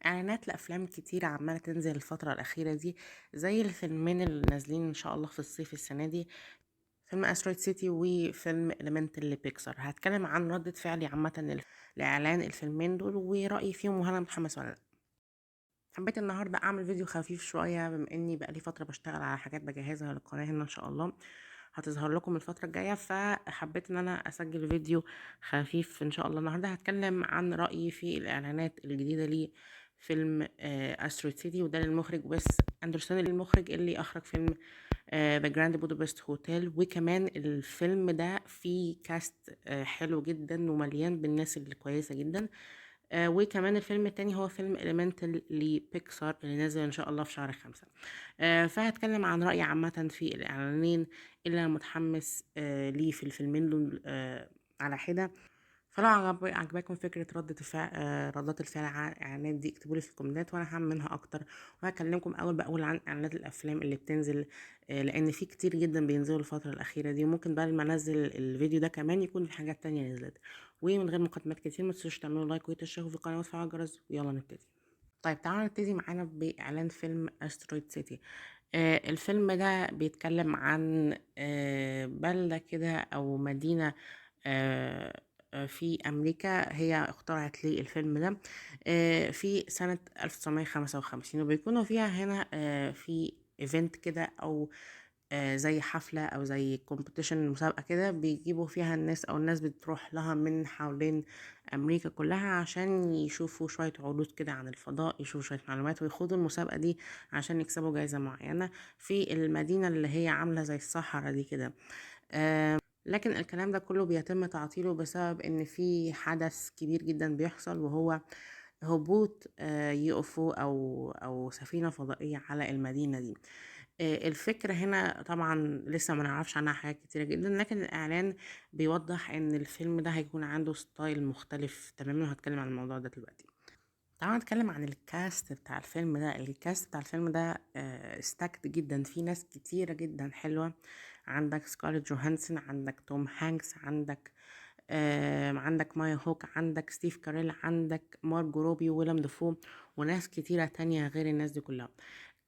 اعلانات لافلام كتير عماله تنزل الفترة الاخيرة دي، زي الفيلمين اللي نازلين ان شاء الله في الصيف السنة دي، فيلم Asteroid City وفيلم Elemental لبيكسار. هتكلم عن ردة فعلي عامة لاعلان الفيلمين دول ورايي فيهم وهل انا متحمس ولا لا. حبيت النهارده اعمل فيديو خفيف شوية بما اني بقالي فترة بشتغل على حاجات بجهزها للقناة هنا ان شاء الله هتظهر لكم الفترة الجاية، فحبيت ان انا اسجل فيديو خفيف ان شاء الله. النهارده هتكلم عن رايي في الاعلانات الجديدة لفيلم Asteroid City، وده للمخرج ويس اندرسون، المخرج اللي اخرج فيلم The Grand Budapest Hotel. وكمان الفيلم ده فيه cast حلو جدا ومليان بالناس اللي كويسة جدا. وكمان الفيلم التاني هو فيلم Elemental لبيكسار اللي نازل ان شاء الله في شهر 5. فهتكلم عن رأيي عامة في الإعلانين اللي أنا متحمس ليه في الفيلمين دول على حدة. فلو عجباكم فكرة ردات الفعل على الإعلانات دي اكتبوا لي في الكومنتات وأنا هعمل منها أكتر، وهكلمكم أول بأول عن إعلانات الأفلام اللي بتنزل، لأن في كتير جدا بينزلوا الفترة الأخيرة دي، وممكن بعد ما أنزل الفيديو ده كمان يكون في حاجات تانية نزلت. ومن غير مقدمات كتير ما تنسوش تعملوا like وتشتركوا في القناة وتفعلوا الجرس، ويلا نبتدي. طيب تعالوا نبتدي معانا بإعلان فيلم Asteroid City. الفيلم ده بيتكلم عن بلدة كده أو مدينة في أمريكا هي اخترعت لي الفيلم ده في سنة 1955، وبيكونوا فيها هنا في event كده أو زي حفلة أو زي competition، مسابقة كده بيجيبوا فيها الناس أو الناس بتروح لها من حوالين أمريكا كلها عشان يشوفوا شوية عروض كده عن الفضاء، يشوفوا شوية معلومات ويخوضوا المسابقة دي عشان يكسبوا جايزة معينة في المدينة اللي هي عاملة زي الصحراء دي كده. لكن الكلام ده كله بيتم تعطيله بسبب ان في حدث كبير جدا بيحصل، وهو هبوط UFO او سفينة فضائية على المدينة دي. الفكرة هنا طبعا لسه ما نعرفش عنها حاجات كتيرة جدا، لكن الاعلان بيوضح ان الفيلم ده هيكون عنده style مختلف تماما، وهتكلم عن الموضوع ده دلوقتي. تعالوا نتكلم عن ال cast بتاع الفيلم ده. ال cast بتاع الفيلم ده stacked جدا، في ناس كتيرة جدا حلوة. عندك سكارليت جوهانسون، عندك توم هانكس، عندك مايا هوك، عندك ستيف كاريل، عندك مارجو روبي وويلم دافو، وناس كتيرة تانية غير الناس دي كلها،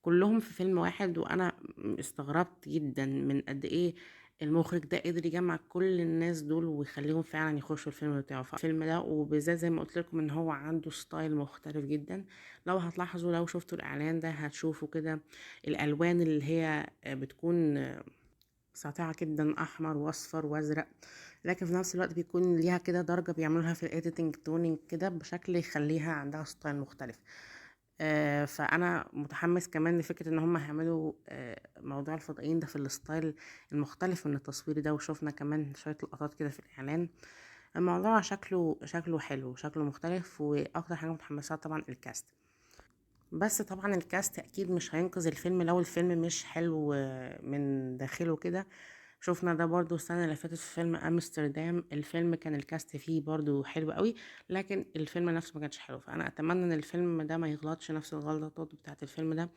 كلهم في فيلم واحد. وانا استغربت جدا من قد ايه المخرج ده قدر يجمع كل الناس دول ويخليهم فعلا يخشوا الفيلم بتاعه. فالفيلم ده وبالذات زي ما قلت لكم ان هو عنده style مختلف جدا. لو هتلاحظوا لو شفتوا الاعلان ده هتشوفوا كده الالوان اللي هي بتكون ساطعة جدا، احمر واصفر وازرق، لكن في نفس الوقت بيكون ليها كده درجة بيعملوها في ال editing toning كده بشكل يخليها عندها style مختلف. فانا متحمس كمان لفكرة ان هم هيعملوا موضوع الفضائيين ده في ال style المختلف من التصوير ده، وشوفنا كمان شوية لقطات كده في الاعلان. الموضوع شكله حلو، شكله مختلف، واكتر حاجة متحمسة طبعا ال cast. بس طبعا ال cast اكيد مش هينقذ الفيلم لو الفيلم مش حلو من داخله كده. شفنا ده برضو السنة اللي فاتت في فيلم أمستردام، الفيلم كان ال cast فيه برضو حلو قوي، لكن الفيلم نفسه ما كانش حلو. فأنا أتمنى إن الفيلم ده ما يغلطش نفس الغلطات بتاعت الفيلم ده،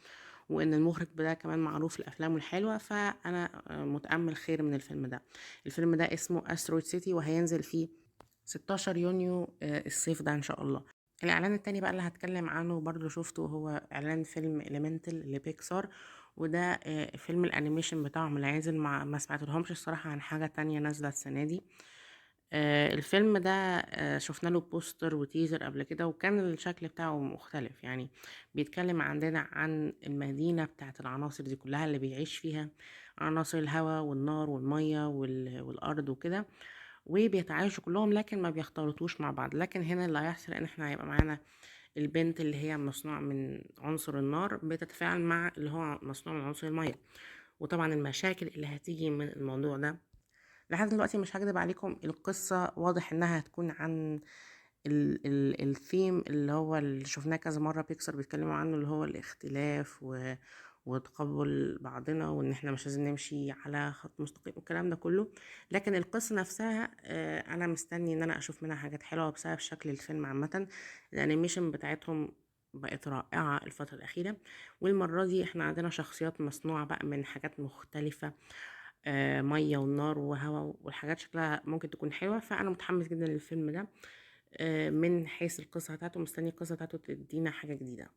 وإن المخرج ده كمان معروف لأفلامه الحلوة، فأنا متأمل خير من الفيلم ده. الفيلم ده اسمه Asteroid City وهينزل فيه 16 يونيو الصيف ده إن شاء الله. الإعلان التاني بقى اللي هتكلم عنه برضو شفته، هو إعلان فيلم Elemental لبيكسار، وده فيلم ال animation بتاعهم اللي هينزل، ما سمعت لهمش الصراحة عن حاجة تانية نازلة السنة دي. الفيلم ده شفنا له poster و teaser قبل كده، وكان الشكل بتاعه مختلف. بيتكلم عندنا عن المدينة بتاعت العناصر دي كلها اللي بيعيش فيها عناصر الهواء والنار والمية والأرض وكده، وبيتعايشوا كلهم لكن ما بيختلطوش مع بعض. لكن هنا اللي هيحصل ان احنا هيبقى معانا البنت اللي هي مصنوعة من عنصر النار بتتفاعل مع اللي هو مصنوع من عنصر المية، وطبعا المشاكل اللي هتيجي من الموضوع ده. لحد دلوقتي مش هكدب عليكم، القصة واضح انها هتكون عن الثيم اللي هو اللي شفناه كذا مرة بيكسار بيتكلموا عنه، اللي هو الاختلاف وتقبل بعضنا، وان احنا مش لازم نمشي على خط مستقيم والكلام ده كله. لكن القصة نفسها انا مستني ان انا اشوف منها حاجات حلوة بسبب شكل الفيلم عامة. ال animation بتاعتهم بقت رائعة الفترة الأخيرة، والمرة دي احنا عندنا شخصيات مصنوعة بقى من حاجات مختلفة، مية ونار وهواء والحاجات شكلها ممكن تكون حلوة. فأنا متحمس جدا للفيلم ده. من حيث القصة بتاعته، مستني القصة بتاعته تدينا حاجة جديدة.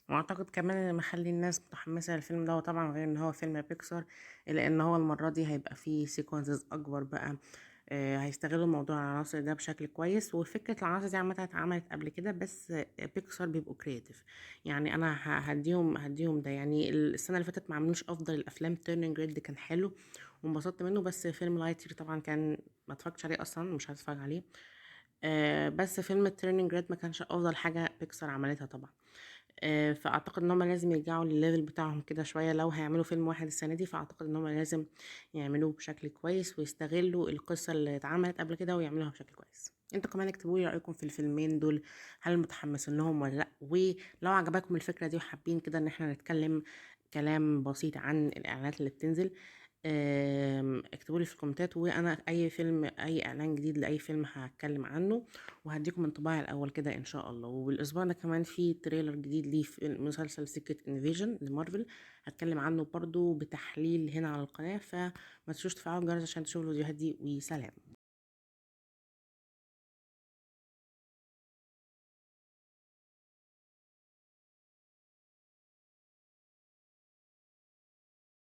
واعتقد كمان اللي مخلي الناس متحمسة للفيلم ده، وطبعا غير ان هو فيلم بيكسار، الا ان هو المرة دي هيبقى فيه sequences اكبر بقى، هيستغلوا موضوع العناصر ده بشكل كويس. وفكرة العناصر دي عامة اتعملت قبل كده، بس بيكسار بيبقوا creative، يعني انا هديهم ده. يعني السنة اللي فاتت ما عملوش افضل الافلام، Turning Red كان حلو وانبسطت منه، بس فيلم Lightyear طبعا كان ما اتفرجتش عليه اصلا، مش هتفرج عليه. بس فيلم Turning Red ما كانش افضل حاجة بيكسار عملتها طبعا. فاعتقد ان هم لازم يرجعوا للل level بتاعهم كده شوية، لو هيعملوا فيلم واحد السنة دي فاعتقد ان هم لازم يعملوه بشكل كويس ويستغلوا القصة اللي اتعملت قبل كده ويعملوها بشكل كويس. انتوا كمان اكتبوا لي رايكم في الفيلمين دول، هل متحمسين لهم ولا لا؟ ولو عجبكم الفكرة دي وحابين كده ان احنا نتكلم كلام بسيط عن الاعلانات اللي بتنزل، اكتبوا لي في الكومنتات، وانا اي فيلم، اي اعلان جديد لاي فيلم هتكلم عنه وهديكم انطباعي الاول كده ان شاء الله. والاسبوع ده كمان في trailer جديد ليه في مسلسل Secret Invasion لمارفل، هتكلم عنه برضو بتحليل هنا على القناة، فما تنسوش تفعلوا الجرس عشان تشوفوا الفيديوهات دي، وسلام.